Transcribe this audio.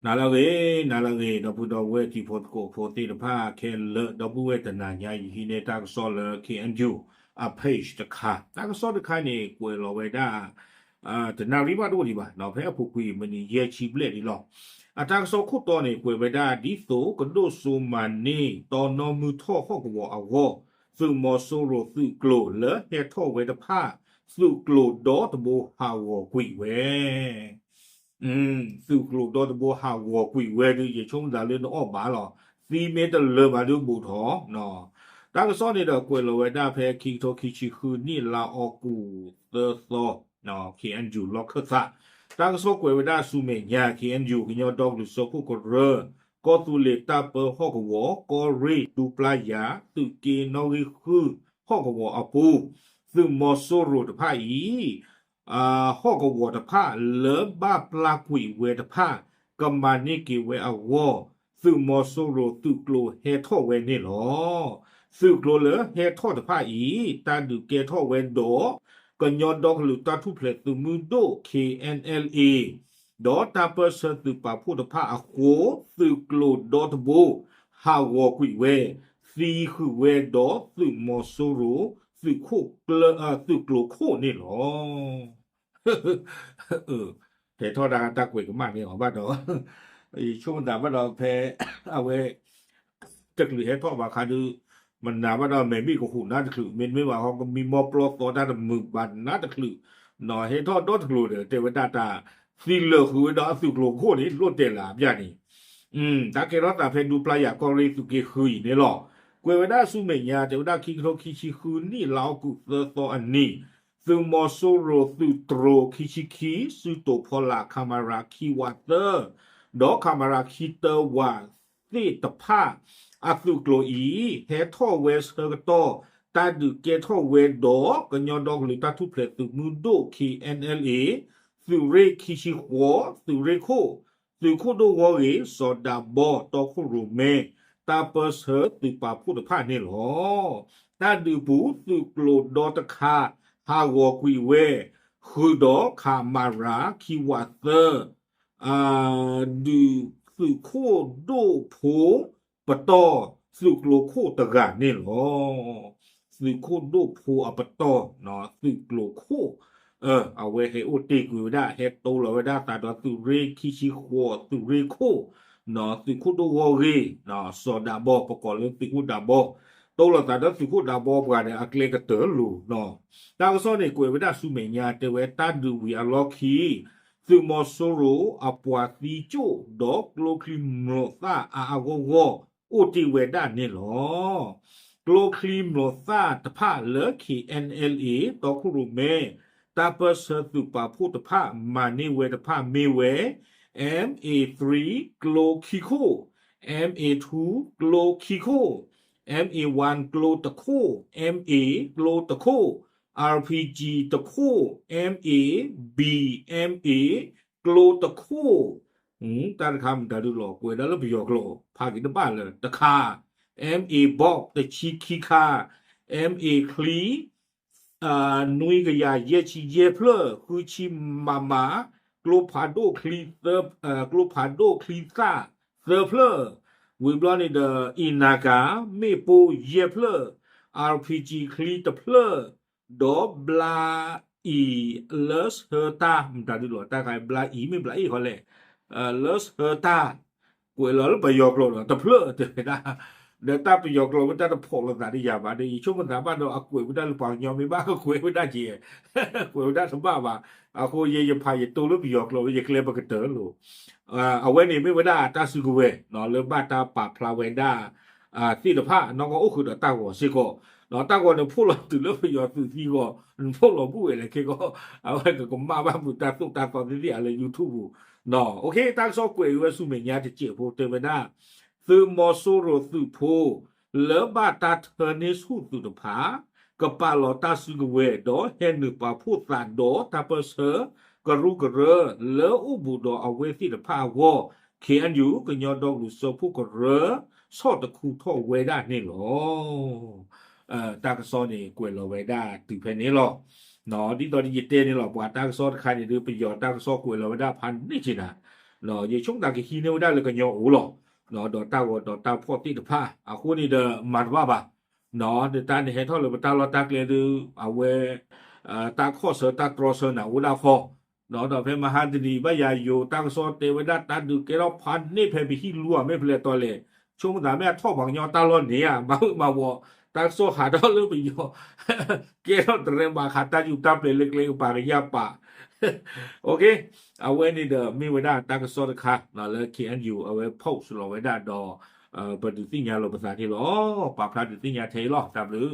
နၤလၢအဂ့ၤ, နၤလၢအဂ့ၤ, ဒီပုၢ်ဒီဝဲၢ်တံၤဖိသကိးဖိသ့ၣ်တဖၣ်ခဲလၢာ်, ဒီပုၢ်ဝဲၢ်တနၤညါ ယဟံးန့ၢ်တၢ်ကစီၣ်လၢ K N U အ page တခါ, တၢ်ကစီၣ်တခါန့ၣ် ကွဲးလီၤဝဲဒၣ် တနၣ်ရံၣ်ဘၣ်တအိၣ်ဒံးဘၣ်, ဖဲအပူၤကွံာ်မံးနံးယဲၢ်ဆံဘျဲၣ်ဒံးလီၤ. အတၢ်ကစီၣ်ခိၣ်တီန့ၣ် ကွဲးဝဲဒၣ် ဒ်သိးကဒိၣ်စိမၤန့ၢ် တီနီၣ်မုၢ်ထီၣ်ဟီၣ်ကဝီၤအဂီၢ်, သုးမီၤစိရိၤသုးကျိၤလၢဟဲထီၣ်ဝဲတဖၣ် သုးကျိၤဒီတဘိဟးဂီၤကွံာ်ဝဲ သုးကျိၤဒီတဘိဟးဂီၤကွံာ်ဝဲဒုး ယဆိကမိၣ်သးလၢနအီၣ်ဘၣ်လီၤ. သံမ့ၢ်တလၢာ်ဘၣ်ဒုးဘူးထီၣ်, တၢ်ကစီၣ်န့ၣ်ဒီးကွဲးလီၤဝဲဒၣ်ဖဲ ခံကထိခံဆံဃုနံၣ်လါအီကူးသၢသီ, K N U လီၢ်ခၢၣ်သး, တၢ်ကစီၣ်ကွဲးဝဲဒၣ်ဆူမဲာ်ညါ K N U ကညီဒီကလုာ်စၢဖှိၣ်ကရၢ, ကီၢ်သူလ့ၤတၢ်ပၢဟီၣ်ကဝီၤ, ကီၢ်ရ့ၣ်ဒူပျၢ်ယၤ သုးက့နီၣ်ဂံၢ်ဃုဟီၣ်ကဝီၤအပူၤ, သုးမီၤစိရိၤတဖၣ်အံၤ ဟီၣ်ကဝီၤတဖၣ်လၢဘၣ်ပျၢ်ကွံာ်ဝဲတဖၣ် ကမၤန့ၢ်က့ၤဝဲအဂီၢ်, သုးမီၤစိရိၤသုးကျိၤဟဲထီၣ်ဝဲန့ၣ်လီၤ. သုးကျိၤလၢဟဲထီၣ်တဖၣ်အံၤ တၢ်ဒုးကဲထီၣ်ဝဲဒီး ကညီဒီကလုာ်တၢ်ထူၣ်ဖျဲးသုးမုၢ်ဒိၣ် K N L A ဒီးတၢ်ပၢၢ်ဆၢသုးပာ်ဖှိၣ်တဖၣ်အဃိ သုးကျိၤဒီတဘိ ဟးဂီၤကွံာ်ဝဲ, သံဃုာ်ဝဲဒီးသုးမီၤစိရိၤ သုးခိၣ်ကျၢ သုးကျိၤခိၣ်န့ၣ်လီၤ. ဟဲထီၣ်ဒၣ်တၢ်ကွဲးကမၣ်န့ၣ်အီၤဘၣ်ဒီး ယဆိကမိၣ်သးဘၣ်ဒီးဖဲ အဝဲ တချုးဟဲထီၣ်ဘၣ်ခါဒုး မနၤဘၣ်ဒီးမဲာ်မ့ၣ်ကဟူးနါတချုး မ့တမ့ၢ်ဘၣ်ဟီ ကမံမီၢ်ပျီသီတၢ်တမုာ်ဘၣ်နါတချုး, ဟဲထီၣ်ဒီတကျိၤဒီး တဲဝဲဒၣ်တၢ် သံလၢာ်ဃုာ်ဝဲဒီးအသုးကျိၤခိၣ်န့ၣ် လိၣ်တဲာ်လၢအဘျၣ်န့ၣ် တၢ်ကဲထီၣ်သးဖဲဒူပျၢ်ယၤကီၢ်ရ့ၣ်သုးက့ဃုအံၤန့ၣ်လီၤ. ကွဲးဝဲဒၣ်ဆူမဲာ်ညါ တဲဝဲဒၣ်ခံကထိခံဆံဃုနံၣ်လါအီကူးသၢသီအနံၤ, သုးမီၤစိရိၤသုးတြိၤခံဆံခံ စုတိာ်ဖီလာ် ခမရ ခံဝးသၢ ဒီး ခမရ ခံတၢဝးသ့ၣ်တဖၣ် အသုးကျိၤအံၤ ဟဲထီၣ်ဝဲဆၢကတီၢ် တၢ်ဒုးကဲထီၣ်ဝဲဒီး ကညီဒီကလုာ်တၢ်ထူၣ်ဖျဲးသုးမုၢ်ဒိၣ် K N L A သုးရ့ၣ်ခံဆံဃိး သုးရ့ၣ်ခိၣ် သုးခိၣ်ဒိၣ်ဂီၢ်ဂ့ၤ စီၤဒးဘီ တီခိၣ်ရိၣ်မဲ တၢ်ပၢၢ်ဆၢသုးပာ်ဖှိၣ်တဖၣ်န့ၣ်လီၤ. တၢ်ဒုးပူၤသုးကျိၤဒီတခါ ဟးဂီၤကွံာ်ဝဲ ဃုာ်ဒီး ခမရ ခံဝးသၢ ဒုးသုးခိၣ်ဒိၣ်ဖိပတီၢ် သုးကျိၤခိၣ်တဂၤန့ၣ်လီၤ. သုးခိၣ်ဒိၣ်ဖိအပတီၢ် သုးကျိၤခိၣ် အဝဲဟဲအိၣ်တ့ၢ်ကွံာ်ဝဲဒၣ် ဟဲတိလီၤဝဲဒၣ်သးဒီးသုးရ့ၣ်ခံဆံဃိး သုးရ့ၣ်ခိၣ် သုးခိၣ်ဒိၣ်ဂီၢ်ဂ့ၤ စီၤဒးဘီ ပကိးလၢသုးခိၣ်ဒးဘီ တိလီၤသးဒီးသုးခိၣ်ဒးဘီပှၤဒီးအကျဲကတၢၢ်လိၤ တၢ်ကစီၣ်န့ၣ်ကွဲးဝဲဒၣ်ဆူမဲာ်ညါ တဲဝဲတၢ်ဒုးဝံၤအလီၢ်ခံ သုးမီၤစိရိၤအပှၤသံကၠိၣ်ဒီးကျိချံမျိာ်သၣ်အါအါဂီၢ်ဂီၢ် အိၣ်တ့ၢ်ဝဲဒၣ်န့ၣ်လီၤ. ကျိချံမျိာ်သၣ်တဖၣ်လၢ K N L A တီခိၣ်ရိၣ်မဲ တၢ်ပၢၢ်ဆၢသုးပာ်ဖှိၣ်တဖၣ် မၤန့ၢ်ဝဲတဖၣ်မ့ၢ်ဝဲ M A three ကျိခံခိၣ်, M A two ကျိခံခိၣ်, M A one ကျိတခိၣ်, M A ကျိတခိၣ်, R P G တခိၣ်, M A B, M A ကျိတခိၣ်, တၢ်တခါမတၤဒုးလီၤ ကွဲးဒၣ်လၢပယီၤကျိာ် ဖးက့ၤတဘၣ်လၢတခါ, M A ဘီး တဆံခံခါ, M A ချံ နွံကယၤယဲၢ်ဆံယဲၢ်ဖျၢၣ်, ဃုဆံ MM, ကျိဖးဒိၣ်ချံ ကျိဖးဒိၣ်ချံသၣ် သၢဖျၢၣ်, ဝံၤဘျီန့ၣ်ဒီး အံၤနၤကၤ မ့ၣ်ပိၢ်ယဲၢ်ဖျၢၣ်, R P G ချံတဖျၢၣ်, ဒီးဘျါအံၤလၢဆၢတၢ် မတၤဒုးလီၤ တၢ်ခါဘျါအံၤမ့ၢ်ဘျါအံၤဃီလဲၣ်, လၢဆၢတၢ် ကွဲးလီၤလၢပယီၤကျိာ်ဒီး တဖျၢၣ်တဲဝဲဒၣ်, ဒီးတၢ်ပယီၤကျိာ်ဝဲတၢ်တဖိးလိာ်သးဒီးယၤဘၣ်ဒီး ယဆိကမိၣ်သးဘၣ်ဒီး အကွဲးဝဲဒၣ်လၢပှၤကညီမ့ၢ်ဘၣ် ကွဲးဝဲဒၣ်က့ၤ, ကွဲးဝဲဒၣ်တဘၣ်ဘၣ်, အဃိယဲယဖးယတိၢ်လၢပယီၤကျိာ်လၢယကျဲပကတၢၢ်လိၤ, အဝဲန့ၣ်မ့ၢ်ဝဲဒၣ်တၢ်စုကဝဲၤ လၢဘၣ်တၢ်ပာ်ဖျါဝဲဒၣ် သ့ၣ်တဖၣ် နီၢ်ကီၢ်အိၣ်ဃုာ်ဒီးတၢ်ဂီၤစ့ၢ်ကီး, တၢ်ဂီၤန့ၣ် ဖိးလီၤတုၤလၢပယီၤသုးသံဂီၤ ဖိးလီၤဘူၣ်ဝဲလဲၣ်ခဲကီး, အဝဲကကမၣ်ဘၣ်မုာ်တၢ်သိၣ်တၢ်သီသ့ၣ်သ့ၣ်အလၢ YouTube ပူၤ, တၢ်ကစီၣ်ကွဲးဝဲဆူမဲာ်ညါတစဲးဖိတဲဝဲဒၣ်, သုးမီၤစိရိၤသုးဖိ လၢဘၣ်တၢ်ထၢန့ၢ်ဆူၣ်သုးတဖၣ် ကပာ်လီၤတၢ်စုကဝဲၤ ဒီးဟဲနုာ်ပာ်ဖှိၣ်သးဒီးတၢ်ပၢၢ်ဆၢ ကရူၢ်ကရၢ လၢအိၣ်ဘူးဒီးအဝဲသ့ၣ်တဖၣ်အဂီၢ် K N U ကညီဒီကလုာ်စၢဖှိၣ်ကရၢ ဆီၣ်တခူထီၣ်ဝဲဒၣ်န့ၣ်လီၤ. တၢ်ကစီၣ်န့ၣ် ကွဲးလီၤဝဲဒၣ်တုၤဖဲန့ၣ်လီၤ. ဒ်သိးဒီးယတဲန့ၣ်လီၤ ပှၤတၢ်ကစီၣ်တခါန့ၣ်ဒီး ပယီၤတၢ်ကစီၣ်ကွဲးလီၤဝဲဒၣ်ဖးန့ၢ်က့နၤ, ယဆိကမိၣ်သးကဟံးန့ၢ်ဝဲဒၣ်လၢကညီအိၣ်လီၤ. ဒီးတၢ်ဂီၤဒီးတၢ်ဖီၣ်သ့ၣ်တဖၣ် အဃိန့ၣ်ဒီးမၤတဘၣ်ဘၣ်. ဒီးတၢ်န့ၣ်ဟဲထီၣ်လၢပတၢ်လီၢ်တၢ်ကျဲဒီး အဝဲ တၢ်ခီၣ်ဆၢတၢ်တြီဆၢန့ၣ်အိၣ်ဒၣ်ဃီ, ဒီးဖဲမဟါတနံၤဘၣ်ယၤယိၤ တၢ်ကစီၣ်တဲဝဲဒၣ်တၢ်ဒုးကဲထီၣ်ဖးန့ၢ်ဖဲပဟံၣ်လူၤအီၤမ့ၢ်ဖဲလဲၣ်တီလဲၣ်, ဆိကမိၣ်သးမ့ၢ်အထီၣ်ပှၤကညီတၢ်လီၢ်န့ၣ်ဧါ, ဘၣ်မၤဝဲ တၢ်ကစီၣ်ဟးထီၣ်လၢပယီၤ ကဲထီၣ်တရဲးဘးခးတၢ်ယူးတၢ်ပျဲၤလၢကျဲကပၤကယၢ်ပာ် အဝဲန့ၣ်ဒီးမ့ၢ်ဝဲဒၣ်တၢ်ကစီၣ်တခါလၢ K N U အဝဲ post လီၤဝဲဒၣ်ဒီး ပဒုးသ့ၣ်ညါလီၤပသးန့ၣ်လီၤ. ပာ်ဖျါဒုးသ့ၣ်ညါထဲအံၤလီၤ. တၢ်ဘျုး